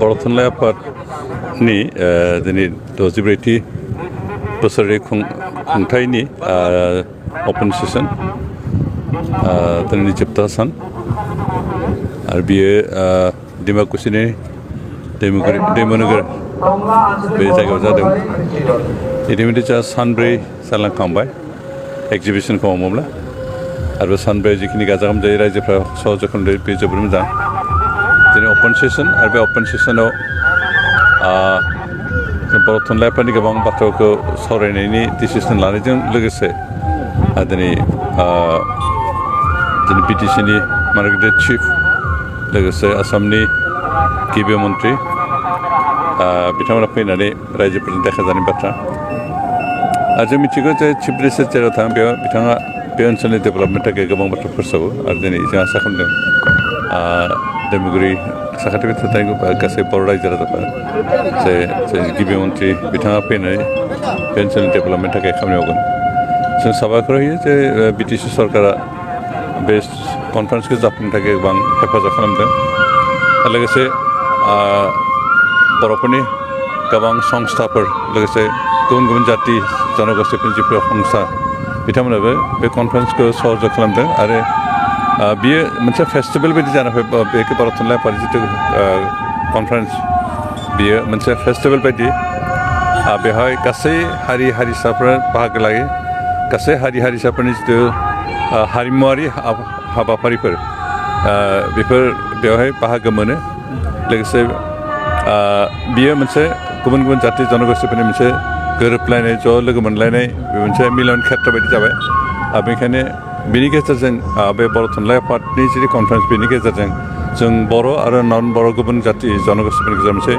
बर' थुनलाइ आफादनि दिनै 64थि बोसोरारि खुंथायनि अपेन सेसन दिनैनि जोबथा सान आरो बियो डिमाकुसिनि दैमुनोगोर बे जायगायाव जादों। इतिमধ্যে जा सानब्रै जालांखांबाय एक्जिबिसनखौ हमोब्ला आरो बे सानब्रै जिखिनि गाजा गोमजायै रायजोफ्रा सहज खालामदों बे जोबोर मोजां। दिनै अपेन सेसन आरो बे अपेन सेसनाव बर' थुनलाइ आफादनि गोबां बाथ्राखौ सावरायनायनि डिसिसन लानायजों लोगोसे दिनै बिटिसिनि मार्केट चिफ लोगोसे आसामनि गिबि मन्त्रि बिथांमोना फैनानै रायजोफोरजों देखायजानाय बाथ्रा आरो जों मिथिगौ जे चिफ मिनिस्टार जेराव थाङो बेयाव बिथाङा बे ओनसोलनि डेभेलपमेन्टनि थाखाय गोबां बाथ्रा फोसावो आरो दिनै जों आसा खालामदों दैमुगुरि साखाथियाव थानाय गासै बर' रायजो राजाफोरा जे गिबि मन्त्रि बिथाङा फैनानै बे ओनसोलनि डेभेलपमेन्टनि थाखाय खामानि मावगोन। जों साबायखर होयो जे बिटिसि सरकारा बे कनफारेन्सखौ जाफुंनो थाखाय गोबां हेफाजाब खालामदों आरो लोगोसे बर'फोरनि गोबां संस्थाफोर लोगोसे गुबुन गुबुन जाथि जनगोष्ठीफोरनि जिफोर संस्था बिथांमोनाबो बे कनफारेन्सखौ सहयोग खालामदों आरो बियो मोनसे फेस्टिभेल बायदि जाना फैबाय। बे बर' थुनलाइ आफादनि जिथु कनफारेन्स बियो मोनसे फेस्टिभेल बायदि बेवहाय गासै हारि हारिसाफोरा बाहागो लायो। गासै हारि हारिसाफोरनि जिथु हारिमुवारि हाबाफारिफोर बेफोर बेवहाय बाहागो मोनो। लोगोसे बियो मोनसे गुबुन गुबुन जाथि जनगोष्ठीफोरनि मोनसे गोरोबलायनाय ज' लोगो मोनलायनाय बे मोनसे मिलन क्षेत्र बायदि जाबाय। बेनिखायनो बिनि गेजेरजों बे बर' थुनलाइ आफादनि जि कनफारेन्स बेनि गेजेरजों जों बर' आरो नन बर' गुबुन जाथि जनगोष्ठीफोरनि गेजेराव मोनसे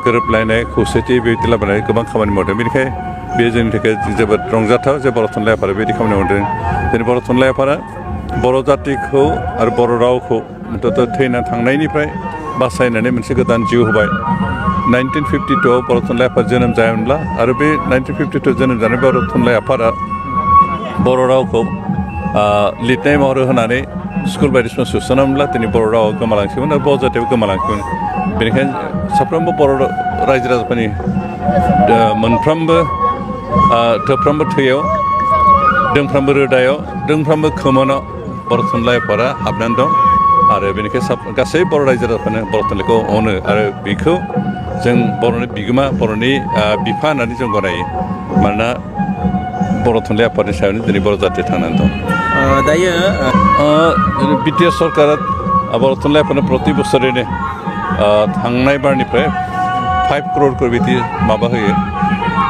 गोरोबलायनाय खौसेथि बेबायदि लाबोनाय गोबां खामानि मावदों। बेनिखायनो बे जोंनि थाखाय जोबोद रंजाथाव जे बर' थुनलाइ आफादा बेबायदि खामानि मावदों। दिनै बर' थुनलाइ आफादा बर' जातिखौ आरो बर' रावखौ थैना थांनायनिफ्राय बासायनानै मोनसे गोदान जिउ होबाय। 1952आव बर' थुनलाइ आफाद जोनोम जायामोनब्ला आरो बे 1952 जोनोम जानाय बर' थुनलाइ आफादा बर' रावखौ लिरनाय महर होनानै स्कुल बायदिसिना सोसनामोनब्ला दिनै बर' रावा गोमालांसिगोन आरो बर' जातियाबो गोमालांसिगोन। बेनिखायनो साफ्रोमबो बर' रायजो राजाफोरनि मोनफ्रोमबो थोफ्रोमबो थैयाव दोंफ्रोमबो रोदायाव दोंफ्रोमबो खोमोनाव बर' थुनलाइ आफादा हाबनानै दं आरो बेनिखायनो गासै बर' रायजो राजाफोरनो बर' थुनलाइखौ अनो आरो बेखौ जों बर'नि बिगोमा बर'नि बिफा होननानै जों गनायो। मानोना बर' थुनलाइ आफादनि सायावनो दिनै बर' जातिया थांनानै दं। दायो बिटिआर सरकारा बर' थुनलाइ आफादनो प्रति बोसोरैनो थांनाय बारनिफ्राय 5 crore बिदि माबा होयो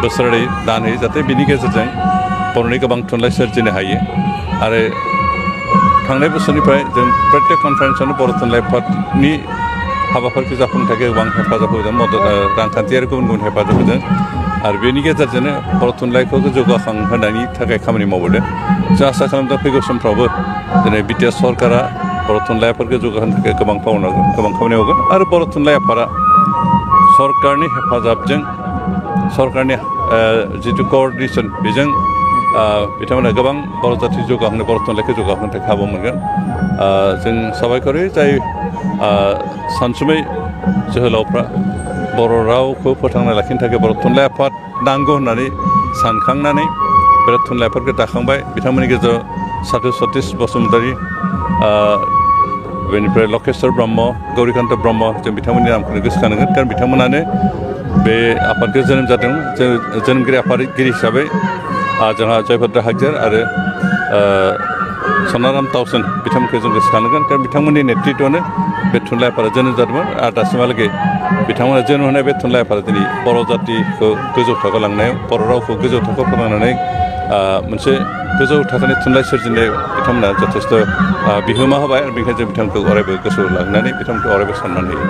बोसोरारि दान होयो जाहाथे बिनि गेजेरजों बर'नि गोबां थुनलाइ सोरजिनो हायो आरो थांनाय बोसोरनिफ्राय जों प्रत्येक कनफारेन्सआवनो बर' थुनलाइ आफादनि हाबाफारिखौ जाफुंनो थाखाय गोबां हेफाजाब होदों मदद रांखान्थियारि गुबुन गुबुन हेफाजाब होदों आरो बेनि गेजेरजोंनो बर' थुनलाइखौ जौगाखांहोनायनि थाखाय खामानि मावबोदों। जों आसा खालामदों फैगौ समफ्रावबो दिनै बिटिआर सरकारा बर' थुनलाइ आफादखौ जौगाहोनो थाखाय गोबां खामानि मावगोन आरो बर' थुनलाइ आफादा सरकारनि हेफाजाबजों सरकारनि जिथु क'अर्डिनेसन बेजों बिथांमोना गोबां बर' जाथि जौगाहोनो बर' थुनलाइखौ जौगाहोनो थाखाय खाबु मोनगोन। जों साबायखर होयो जाय सानसुमै जोहोलावफ्रा बर' रावखौ फोथांना लाखिनो थाखाय बर' थुनलाइ आफाद नांगौ होननानै सानखांनानै बे थुनलाइ आफादखौ दाखांबाय। बिथांमोननि गेजेराव साधु सतिश बसुमतारी बेनिफ्राय लकेश्वर ब्रह्म गौरीकान्त ब्रह्म जों बिथांमोननि नामखौनो गोसोखानांगोन खारन बिथांमोनानो बे आफादखौ जोनोम जादों। जोनोमगिरि आफादगिरि हिसाबै जोंहा जयभद्र हागजेर आरो सनाराम ताउसेन बिथांमोनखौ जों गोसोखानांगोन खारन बिथांमोननि नेतृत्वआवनो बे थुनलाइ आफादा जोनोम जादोंमोन आरो दासिमहालागै बिथांमोना जोनोम होनाय बे थुनलाइ आफादा दिनै बर' जातिखौ गोजौ थाखोआव लांनायाव बर' रावखौ गोजौ थाखोआव फोथांनानै मोनसे गोजौ थाखोनि थुनलाइ सोरजिनाय बिथांमोना जथेस्थ' बिहोमा होबाय आरो बेनिखायनो जों बिथांमोनखौ अरायबो गोसोआव लांनानै बिथांमोनखौ अरायबो सनमान होयो।